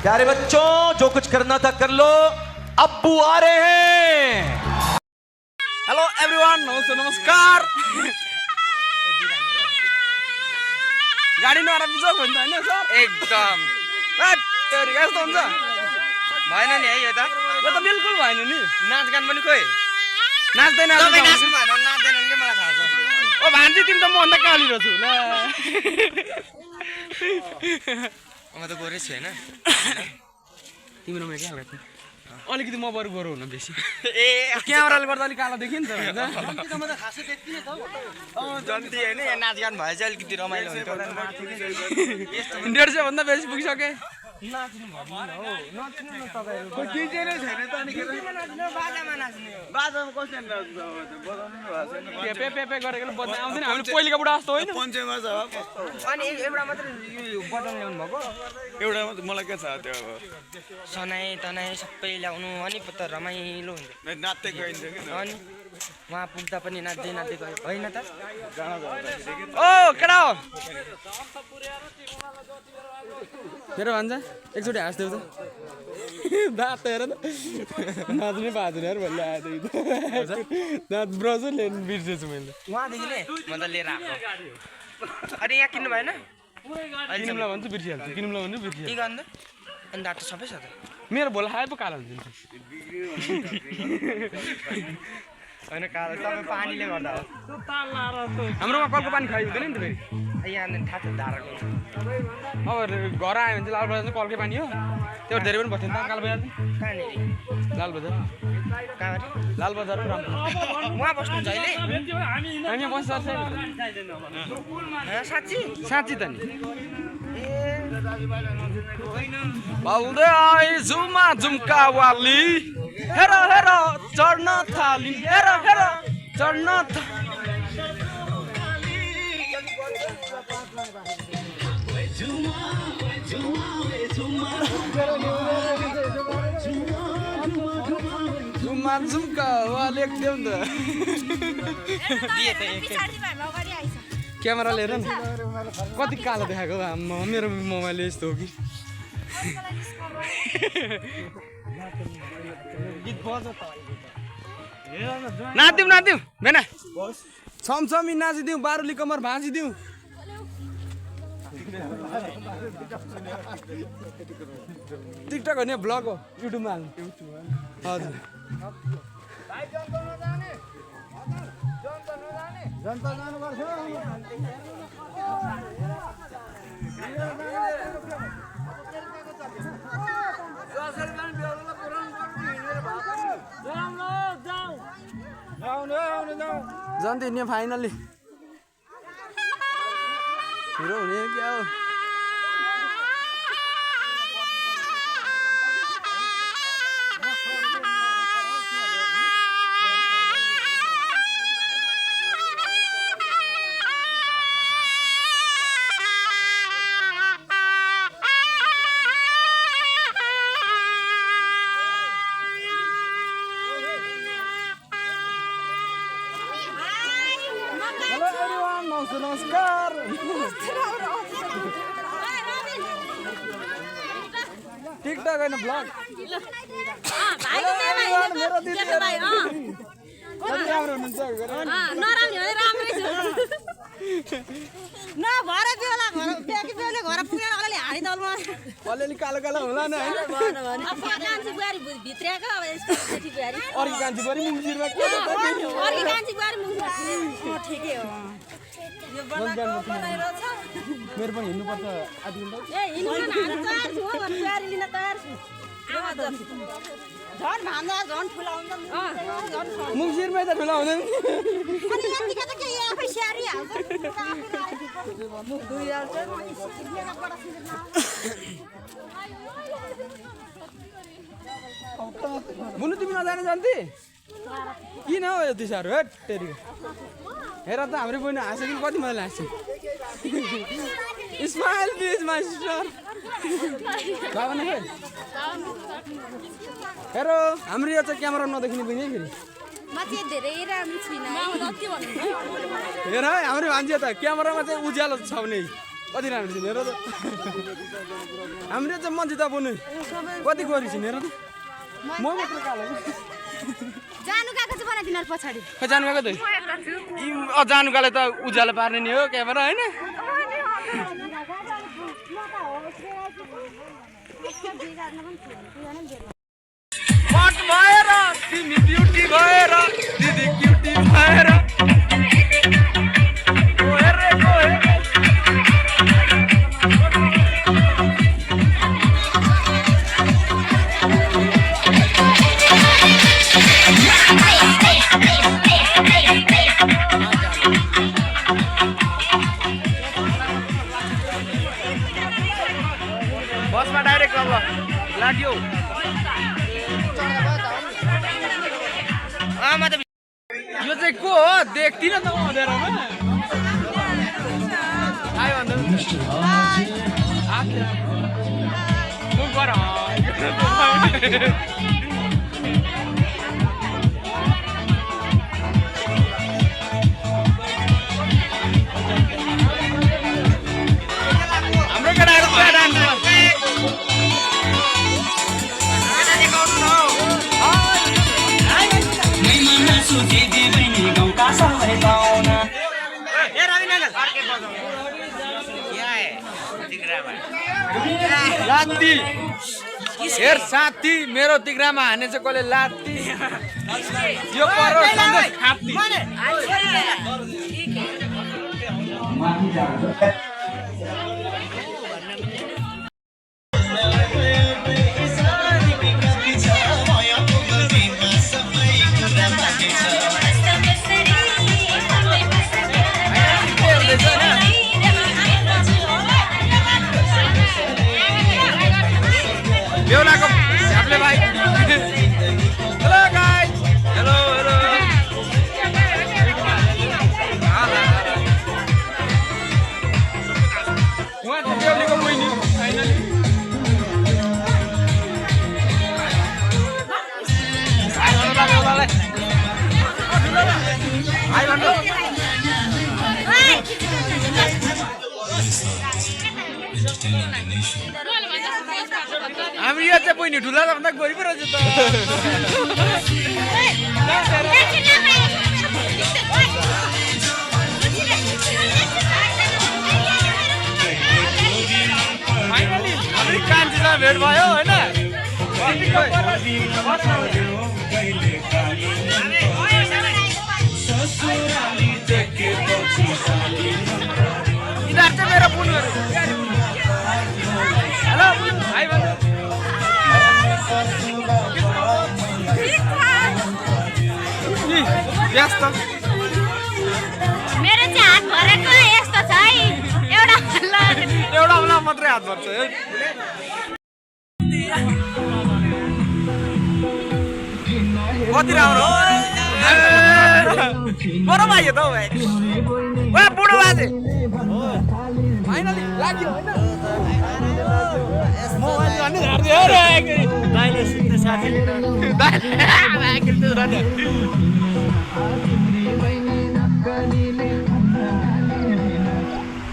प्यारे बच्चों, जो कुछ करना था कर लो, अब्बू आ रहे हैं। हेलो एभ्रिवान, नमस्कार। गाडी नआएर बिजोक हुन्छ हैन सर? एकदम तेरी यस्तो हुन्छ? भएन नि है यो त बिल्कुल भएन नि। नाचगान पनि खोइ नाच्दैन तपाईँ नाच्नु भएन नाच्दैन नि मलाई थाहा छ। ओ भान्जी तिमी त म भन्दा काली रहेछु ल। म त गोरै छु हैन। तिम्रो म के हाल्छ? अलिकति म बरु गोरो हुन बेसी। ए क्यामेराले गर्दा अलिक कालो देखियो नि त। म त खासै देख्दिन त। जन्ती हैन यहाँ नाचगान भए चाहिँ अलिकति रमाइलो हुन्छ। 150 भन्दा बेसी पुगिसके। नाच्नु भएन हो। नाच्नु न तपाईहरु। कोही DJ नै छैन त अनि बाजामा नाच्ने हो। बाजामा कसले नाच्छ बजाउनु भएको छैन। पे पे पे गरेको बज्न आउँदैन। हामी पहिलेको बुढा जस्तो होइन। पञ्चेमा छ कस्तो अनि एउटा मात्र यो बटन ल्याउनु भएको? एउटा मात्र मलाई के थाहा त्यो अब सनाई तनाई सबै ल्याउनु अनि त रमाइलो हुन्छ। नाच्दै गइन्छ कि अनि वहाँ पुग्दा पनि नाच्दै नाच्दै गयो होइन त? ओ केटा हो मेरो भन्छ एकचोटि हाँस्देऊ त। दाँत हेर त नाच्नै पाएको यार भन्ने आयो त। दाँत ब्रस लिनु बिर्सेछु मैले। वहाँदेखि नै म त लिएर आएको। अनि यहाँ किन्नु भएन? किनौँला भन्छु बिर्सिहाल्छु, किनौँला भन्छु के बिर्सिहाल्छु। गर्नु? अनि दाटो सबै छ त? मेरो भोला खाए पो कालो हुन्छ। होइन कालो तपाईँ पानीले गर्दा हो। हाम्रोमा कलको पानी खाइ हुँदैन नि त फेरि। यहाँ थाहा छ धाराको। अब घर आयो भने चाहिँ लालबजार चाहिँ कलकै पानी हो। त्यो धेरै पनि बस्थ्यो नि त कालबजार चाहिँ। कहाँनिर? लालबजार कहाँबाट? लालबजार र रामपुर। उहाँ बस्नुहुन्छ अहिले? हामी यहाँ बस्छ साँच्ची? साँच्ची त नि। ए बल्दै आए झुमा झुम्का वाली हेर हेर चढ्न थाली हेर हेर चढ्न झुमा झुम्का वाली एकदम त क्यामेरा लिएर नि कति कालो देखाएको मेरो मोबाइल यस्तो हो कि। नाच्दिउँ नाच्दिउँ बेना छमछमी नाचिदिउँ बारुली कमर भाँचिदिउँ। टिकटक हो नि ब्लग हो युट्युबमा हाल्नु। हजुर जनता जानुपर्छ। जान्थे नि फाइनली हिरो हुने क्या हो। नमस्कार टिकटक होइन ब्लग। राम्रो हुनुहुन्छ अलिअलि कालो कालो होला नि होइन। अर्की कान्छी बरी मुङसिरमा मेरो पनि हिँड्नुपर्छ आधी घन्टा। मुङसिरमै त ठुला हुँदैन। मुनु तिमी नजाने जान्थे किन हो यति साह्रो हेट तेरी हेर त हाम्रो बहिनी हाँस्यो कि कति मजाले हाँस्यो। Smile please my sister. हेरो हाम्रो यो चाहिँ क्यामेरा नदेखिने बहिनी फेरि हेर है हाम्रो मान्छे त क्यामेरामा चाहिँ उज्यालो छ भने कति राम्रो छिन् हेर त हाम्रो चाहिँ मान्छे त बन्नु कति गरी छिन् हेर त म मात्र कालो जानु गएको चाहिँ बनाइदिनु पछाडि खै जानु गएको त जानु गएले त उज्यालो पार्ने नि हो क्यामेरा होइन पट भएर तिमी ब्युटी भएर दिदी क्युटी भएर बसमा डाइरेक्ट अब लाग्यो यो चाहिँ को हो देख्दिन त अँध्यारोमा आयो भन्दा हाम्रो केटाहरू पुरा डान्स लात्ती हेर साथी मेरो तिग्रामा हाने चाहिँ कसले लात्ती यो परो सन्देश खाप्ती बेहुलाको झ्याप्ले भाइ हेलो गाइस हेलो हेलो उहाँ त बेहुलीको बहिनी फाइनली हाई भन्नु हाम्रो यो चाहिँ बहिनी ठुला भन्दा गरी पो रहेछ त फाइनली हाम्रो कान्छीसँग भेट भयो होइन यिनीहरू चाहिँ मेरो पुनहरू हेलो हाई भन्नु व्यस्त मेरो चाहिँ हात भरेको यस्तो छ है एउटा बेला मात्रै हात भर्छ कति राम्रो बडो भाइ त बुढो बाजे फाइनली लाग्यो होइन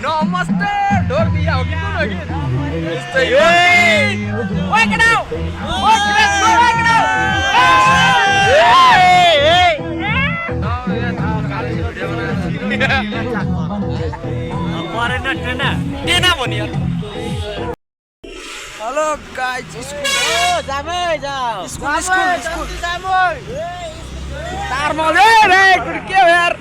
नमस्ते ढोल बिहा हो कि कुन हो कि यस्तै Wake it out! Let's go, wake it out! Hello guys, school. School. Tarmal, hey, ke yaar?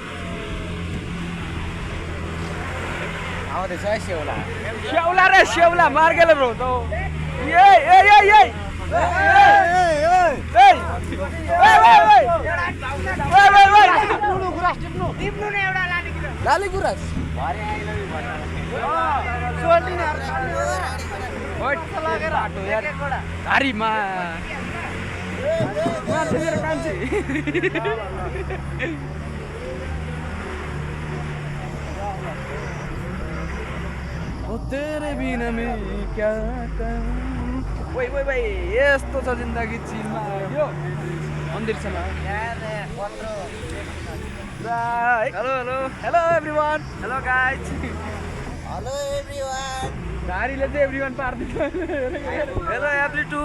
Awas deh, saya Sheula, मार गेले bro, तो ये लाली गुरास हरी मा तेरे बिना मैं क्या करूं वही यस्तो छ जिन्दगी चिनमा यो मन्दिर छ हेलो एभ्रिवान हेलो गाइज गाडीले चाहिँ एभ्रिवान पार्दिन्छ हेलो एभ्री2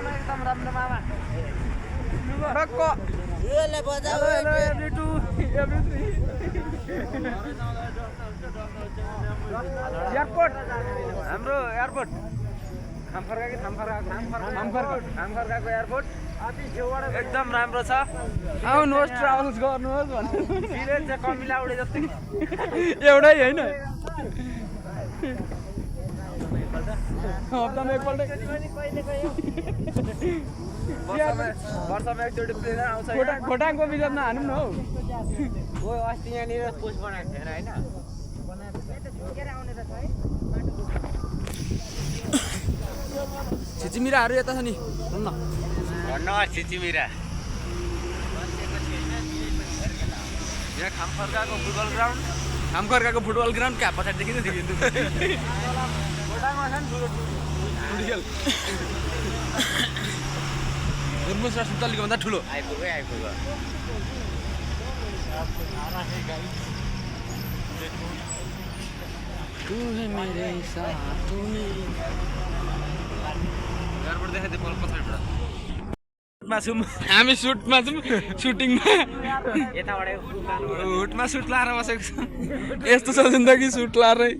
एकदम राम्रो मामा रक्क हेलो एभ्री2 एयरपोर्ट हाम्रो एयरपोर्ट खामखर्काको एयरपोर्ट एकदम राम्रो छ आउनुहोस् ट्राभल्स गर्नुहोस् भनेर सिरियल चाहिँ कमिला उडे जस्तै एउटै होइन हप्तामा एकपल्ट वर्षमा एकचोटि प्लेन आउँछ खोटाङको बिचमा हानौँ न हौ अस्ति यहाँनिर पोस्ट बनाएको थिएन होइन छिचिमिराहरू यता छ नि सुन्न भन्न छिचिमिरा यहाँ खामखर्काको फुटबल ग्राउन्ड क्या पछाडिदेखि नै देखिन्छ दुर्मुस र सुन्तलीको भन्दा ठुलो आइपुग्यो एयरपोर्ट देखाइदियो पल पछाडिबाट हामी सुटमा छौँ सुटिङमा यताबाटै हुटमा सुट लाएर बसेको छ यस्तो छ जिन्दगी सुट लाएरै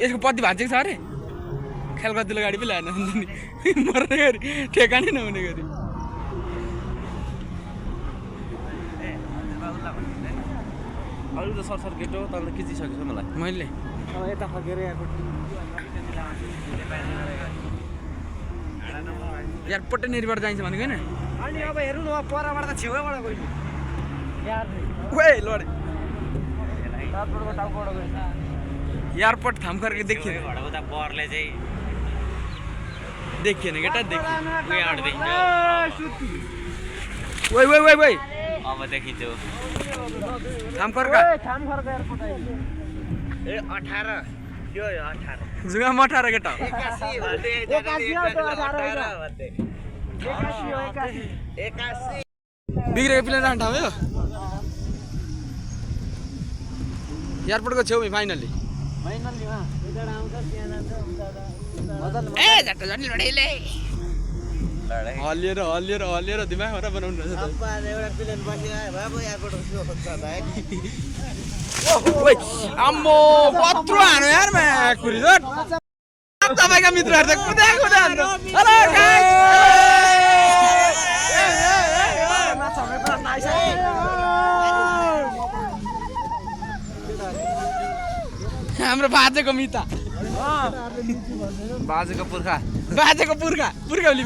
यसको पत्ती भाँचेको छ अरे ख्याल कतिलो गाडी पो ल्याएन नि मर्ने गरी ठेकानै नहुने गरी अरू त सरसर गेट हो तपाईँले खिचिसकेको छ मलाई मैले यता फर्केर एयरपोर्टै नेरीबाट जाइन्छ भनेको होइन अनि अब हेर्नु न परबाट त छेउबाट गयो लडे एयरपोर्ट खामखर्के देखिएन उता बरले चाहिँ देखिएन केटा देखिएन उयोबाट देखिन्छ वै अब देखिन्छ खामखर्का ए 18 यो 18 जुगामा 18 केटा 81 बिग्रेको प्लेन राख्ने ठाउँ हो एयरपोर्टको छेउमै फाइनल्ली हल्लिएर दिमागबाट बनाउनु रहेछ आम्मो कत्रो हानो यार म्याकुरी तपाईँका मित्रहरू त कुदा हाम्रो बाजेको मिता बाजेको पुर्खा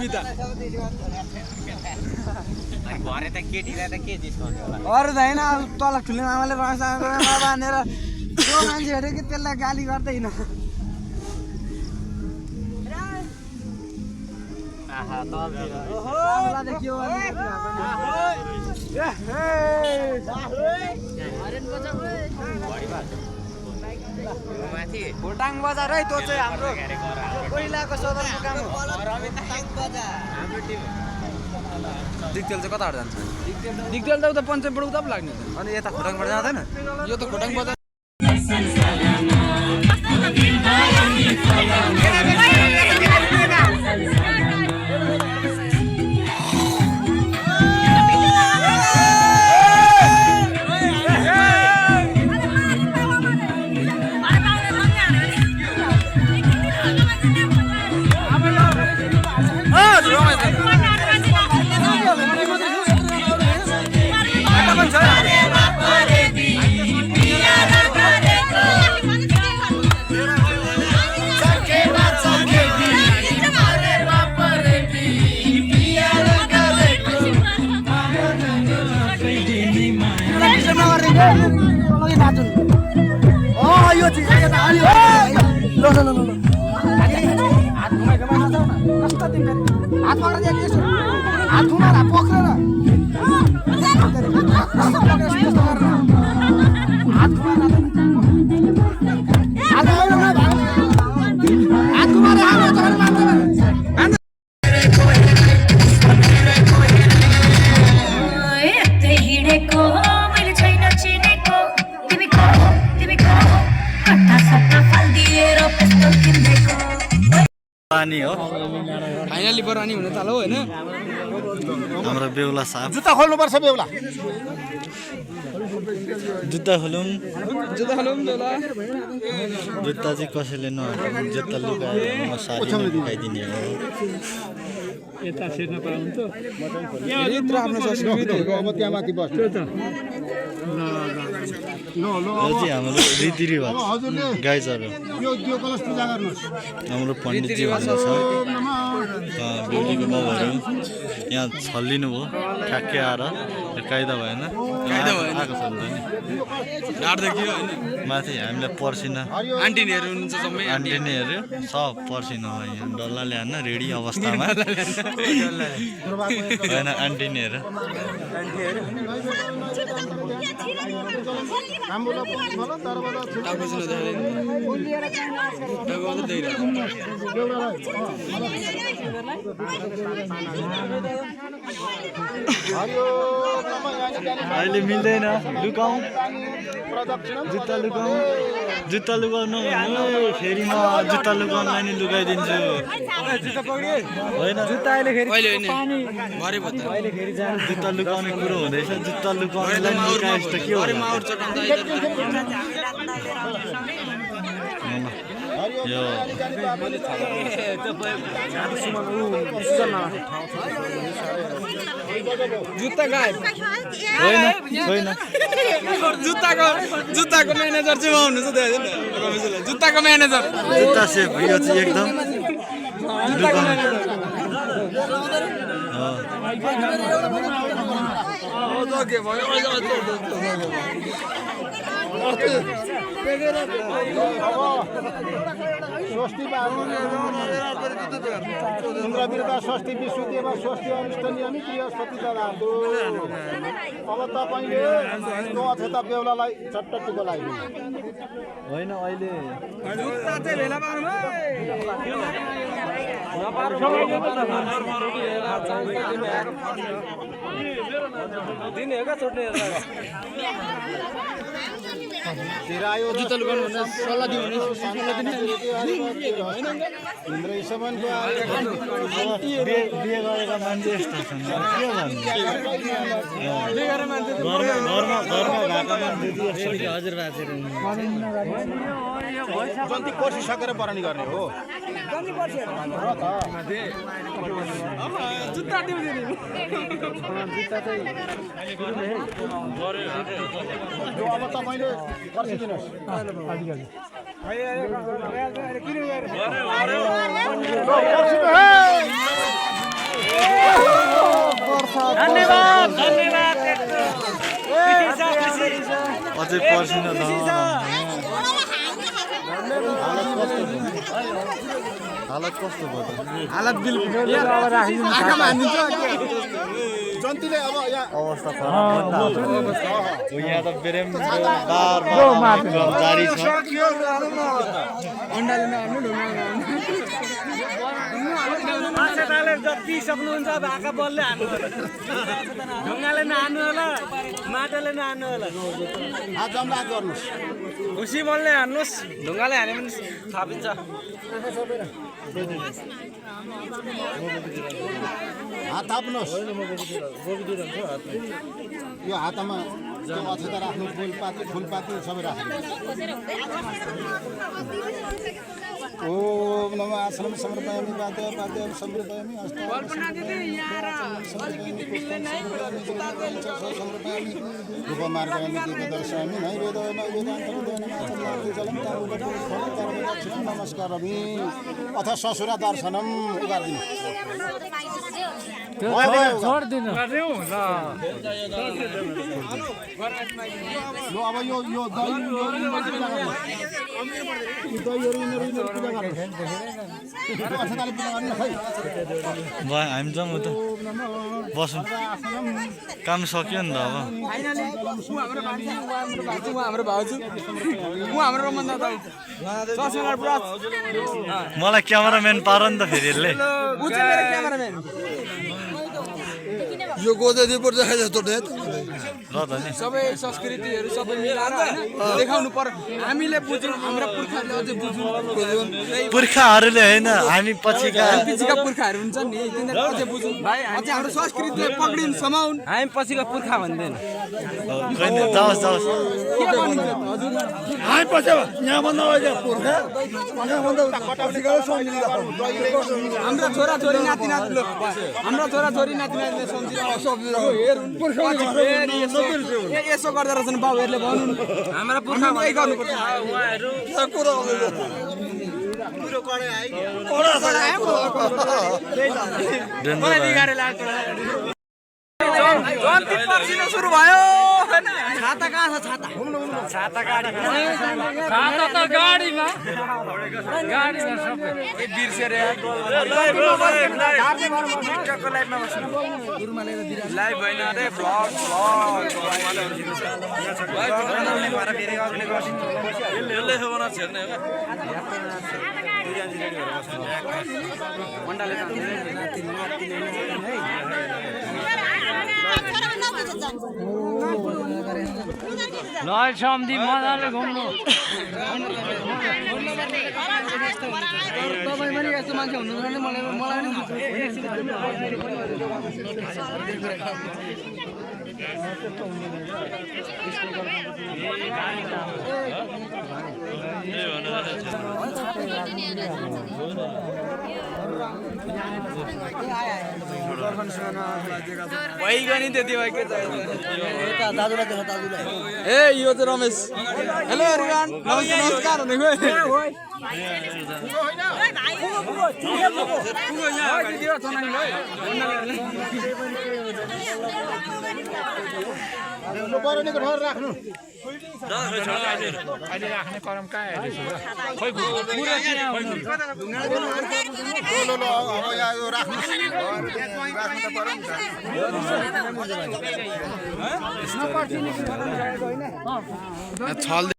मिता भरे त केटीलाई त के जिस्काउने होला अरू त होइन अब तल ठुलो मामाले बाँधेर त्यो मान्छेहरू कि त्यसलाई गाली गर्दैन भोटाङ बजार है त्यो चाहिँ हाम्रो पहिलाको सदरमुकाम हो दिक्तेल चाहिँ कताबाट जान्छ दिगदेल त उता पञ्चायतबाट उता पो लाग्ने अनि यता खोटाङबाट जाँदैन यो त खोटाङ बजार पानी हो फाइनली बरानी हुन थाल्यो होइन हाम्रो बेहुला साहब जुत्ता खोल्नुपर्छ बेहुला जुत्ता खोलौँ जुत्ता खालौँ बेला जुत्ता चाहिँ कसैले नहटाउनु जुत्ता लुगाएर म साथीमा लुगाइदिने हो यत्रो आफ्नो संस्कृति अब त्यहाँ माथि बस्नु यो चाहिँ हाम्रो रीतिरिवाज गाइजहरू यो कलश पूजा गर्नुहोस् हाम्रो पण्डितजी भन्ने छ बेहुलीको बाबुहरू यहाँ छल्लिनु भयो ठ्याक्कै आएर कायदा भएन आएको छ नि त नि डाँड्दै होइन माथि हामीलाई पर्सिना आन्टिनीहरू हुनुहुन्छ सबै आन्टिनीहरू सब पर्सिना हो यहाँ डल्लाले हान्न रेडी अवस्थामा होइन आन्टिनीहरू टाउको सुन अहिले मिल्दैन लुकाउँ जुत्ता लुकाउँ जुत्ता लुकाउनु भन्नु फेरि म जुत्ता लुकाउनुलाई नि लुकाइदिन्छु होइन जुत्ता अहिले फेरि भरे भयो जुत्ता लुकाउने कुरो हुँदैछ जुत्ता लुकाउनुलाई लुकाएछ त के हो यो जुत्ता गायब होइन जुत्ताको म्यानेजर चाहिँ हुनुहुन्छ जुत्ताको म्यानेजर जुत्ता सेफ यो चाहिँ एकदम स्वस्ति इन्द्रवीरता स्वस्ति विश्वदेव स्वस्ति अनिष्ट नियमित बृहस्पति ददातु अब तपाईँले त्यो अक्षता बेहुलालाई चट्टटीको लागि होइन अहिले जुत्ता चाहिँ भेला पार्नु दिने हो क्या छोड्ने जुत्ता लुकाउनु भन्दा सल्लाह दियो भने इन्द्र ईशमनको बिहे गरेका मान्छे यस्तो छन् के भन्नु घरमा गएको मान्छे हजुर जन्ती कोसिसकेर बरानी गर्ने हो जुत्ता दिउँदिने अब तपाईँले पर्सिदिनुहोस् अझै पर्सिन हालत कस्तो भयो त हालत बिल्कुल आँखामा हानिदिन्छ जन्तीले अब अवस्था खराब हो यहाँ त बेरेम जारी छ जति सक्नुहुन्छ भाका बलले हान्नु ढुङ्गाले नहान्नु होला माटोले नहान्नु होला हात जम्ला गर्नुहोस् खुसी बलले हान्नुहोस् ढुङ्गाले हाने पनि थापिन्छ हात थाप्नुहोस् यो हातमा अक्षता राख्नु फुलपाती सबै राख्नु ओम नमः आसनम समर्पयामि पाद्य समर्पयामि समर्पयामि रूपमार्गयामि दीपदर्शयामि नमस्कारमि अथ ससुरा दर्शनम गरिदिनु अब यो हामी जाउँ त बसौँ काम सक्यो नि त अब हाम्रो भाउजू हाम्रो रमन दादा मलाई क्यामेराम्यान पार नि त फेरि यसले क्यामेराम्यान यो गोदे पर्छ जस्तो सबै संस्कृतिहरू सबै मिलाएर होइन देखाउनु पर्यो हामीले बुझौँ हाम्रा पुर्खाहरूले अझै बुझौँ पुर्खाहरूले होइन हामी पछिका पछिका पुर्खाहरू हुन्छ नि तिनीहरू अझै बुझौँ अझै हाम्रो संस्कृतिले पक्रिन समाउन् हामी पछिका पुर्खा भन्दैन जाओस् जाओस् के भनिन्छ हजुर हामी पछि यहाँभन्दा अहिले पुर्खा यहाँभन्दा हाम्रा छोराछोरी नाति नातिले हाम्रा छोराछोरी नाति नातिले सम्झिरहेको यसो गर्दा रहेछन् बाबुहरूले भन्नु हाम्रा पुर्खा यही गर्नुपर्छ सुरु भयो छाता कहाँ छ छाता छाता त गाडीमा सबै बिर्सेर लाइभ होइन अरे सम्धि मजाले घुम्नु तपाईँ पनि यस्तो मान्छे हुनुहुन्छ मलाई पनि भइगयो नि त्यति भयो के ए यो चाहिँ रमेश हेलो एभ्रिवान नमस्कार बरानीको ठहर राख्नु छल